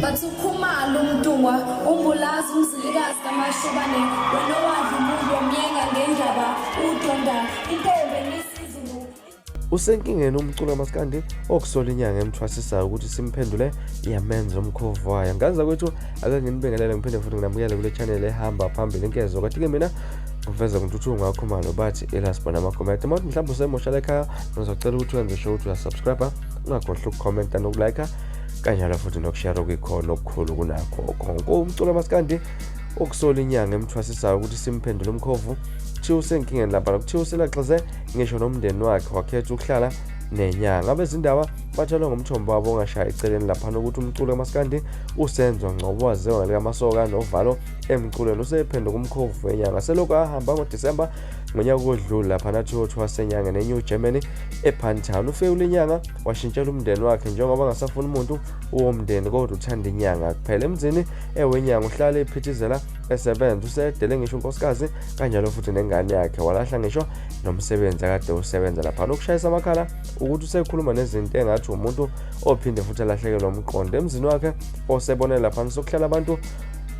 Bathi uKhumalo uMntungwa uMbulazi uMzilikazi kaMashobane wena owadla umuntu wamyenga ngendaba udonda intombi enisizulu. Usenkingeni umculo kamaskandi okusola inyanga emthwasisayo ukuthi simphendule iyamenza umkhovu wayo. Ngane zakwethu ake nginibingelele ngiphinde futhi nginamukele kule channel ehamba phambili inkezo. Kanti-ke mina ngiveza ngintuthuko ngakhumalo bathi elasibona amagomede. Uma mhlawumbe usemusha la ekhaya ngizocela ukuthi wenze sure ukuthi uyasubscribe, ungakhohlwa ukukhomenta nokulike kanjalo futhi nokushare okuyikhona okukhulu kunakho konke. Umculo kamaskandi okusola inyanga emthwasisayo ukuthi simphendule umkhovu kuthiwa usenkingeni lapha, kuthiwa uselaxeze ngisho nomndeni wakhe wakhetha ukuhlala nenyanga. Abezindaba batshelwe ngomthombo wabo ongashayi eceleni laphana ukuthi umculo kamaskandi uSenzo Ngcobo waziwa ngelikaMasoka novalo emculweni usephenduka umkhovu wenyanga selokhu ahamba ngoDisemba ngonyaka odlule laphana athiwa uthwase enyangeni eNew Germany ePinetown. Ufike kule nyanga washintshela umndeni wakhe njengoba angasafuni umuntu womndeni kodwa uthanda inyanga kuphela. Emzini ewenyanga uhlale ephithizela esebenza, usedele ngisho unkosikazi kanjalo futhi nengane yakhe, walahla ngisho nomsebenzi akade usebenza laphana. Ukushayisa amakhala ukuthi usekhuluma nezinto engathi umuntu ophinde futhi alahlekelwe umqondo. Emzini wakhe osebonela laphana sokuhlala abantu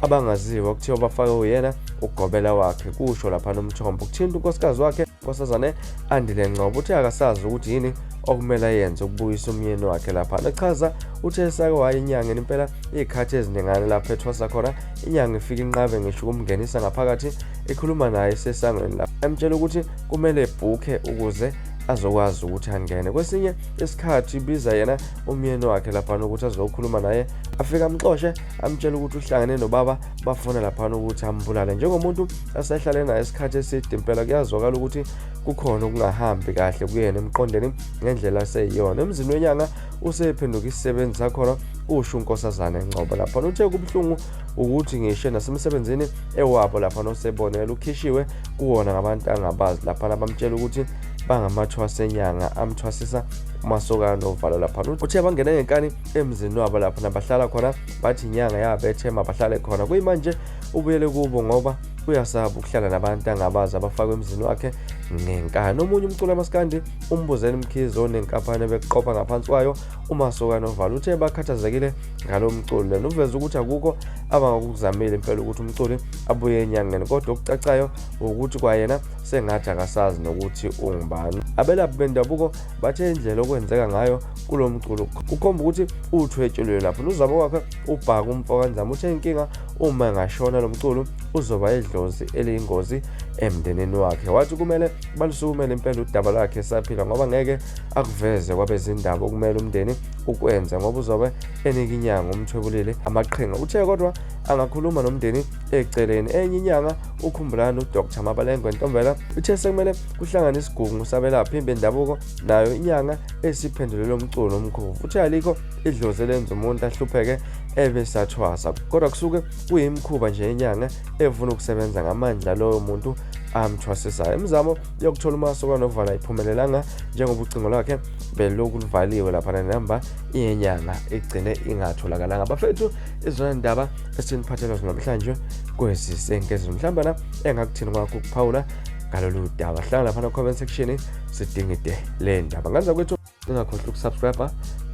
abangaziwa kuthiwa bafake uyena ugobela wakhe, kusho laphana umthombo. Kuthinta unkosikazi wakhe uNkosazane Andile Ngcobo uthe akasazi ukuthi yini okumele ayenze ukubuyisa umyeni wakhe laphana. Echaza uthe esake waya enyangeni impela iy'khathi eziningana lapho ethwasa khona inyanga ifike inqabe ngisho ukumngenisa ngaphakathi, ikhuluma naye esesangweni lapho emtshela ukuthi kumele ebhukhe ukuze azokwazi ukuthi angene. Kwesinye isikhathi ibiza yena umyeni wakhe laphana ukuthi azokhuluma naye, afike amxoshe amtshela ukuthi uhlangene nobaba bafuna laphana ukuthi ambulale. Njengomuntu asehlale naye isikhathi eside impela kuyazwakala ukuthi kukhona okungahambi kahle kuyena emqondweni ngendlela aseyiyona. Emzini wenyanga usephenduka isisebenzi sakhona, kusho uNkosazane Ngcobo laphana. Uthe kubuhlungu ukuthi ngisho nasemsebenzini ewabo laphana osebonela ukhishiwe kuwona ngabantu angabazi laphana bamtshela ukuthi bangamathwasa enyanga amthwasisa uMasokana ovalo laphana. Uthe bangene ngenkani emzini wabo laphana bahlala khona, bathi inyanga yabethe mabahlale khona. Kuyimanje ubuyele kubo ngoba uyasaba ukuhlala nabantu angabazi abafakwe emzini wakhe ngenkani. Omunye umculo kamaskandi uMbuzeni Mkhize onenkampani ebekuqopha ngaphansi kwayo uMasokana ovalo uthe bakhathazekile ngalo mculo lena. Uveze ukuthi akukho abangakuzamile impela ukuthi umculi abuye enyangeni, kodwa okucacayo ukuthi kwayena sengathi akasazi nokuthi ungubani. Abelaphi bendabuko bathe indlela okwenzeka ngayo kulo mculo kukhomba ukuthi uthwetshelwe lapho. Nozabo wakhe ubhaka umfokaNzama uthe inkinga uma engashona lo mculo uzoba idlozi eliyingozi emndenini wakhe. Wathi kumele balusukumele impela udaba lwakhe esaphila ngoba ngeke akuveze kwabezindaba okumele umndeni ukwenze ngoba uzobe enika inyanga umthwebulile amaqhinga. Uthe kodwa angakhuluma nomndeni eceleni. Enye inyanga uKhumbulani uDr Mabalengwe Ntombela uthe sekumele kuhlangane isigungu sabelaphi bendabuko nayo inyanga esiphendulele umculo nomkhovu. Uthe alikho idlozi elenza umuntu ahlupheke ebesathwasa, kodwa kusuke kuyimikhuba nje inyanga evuna ukusebenza ngamandla loyo muntu amthwasisayo. Imizamo yokuthola uMasokana ovala ayiphumelelanga njengoba ucingo lwakhe belokhu luvaliwe laphana nenamba yenyanga igcine ingatholakalanga. Bafethu, izona ndaba esiniphathela zona namhlanje kwezisenkezo. Mhlawumbe na engakuthini kwakho ukuphawula ngalolu daba, hlala laphana comment section sidingide le ndaba. Ngenza kwethu ningakhohlwa ukusubscribe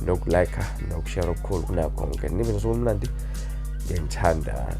nokulike nokushare okukhulu kunakho konke. Nibe nosuku olumnandi, ngiyanithanda.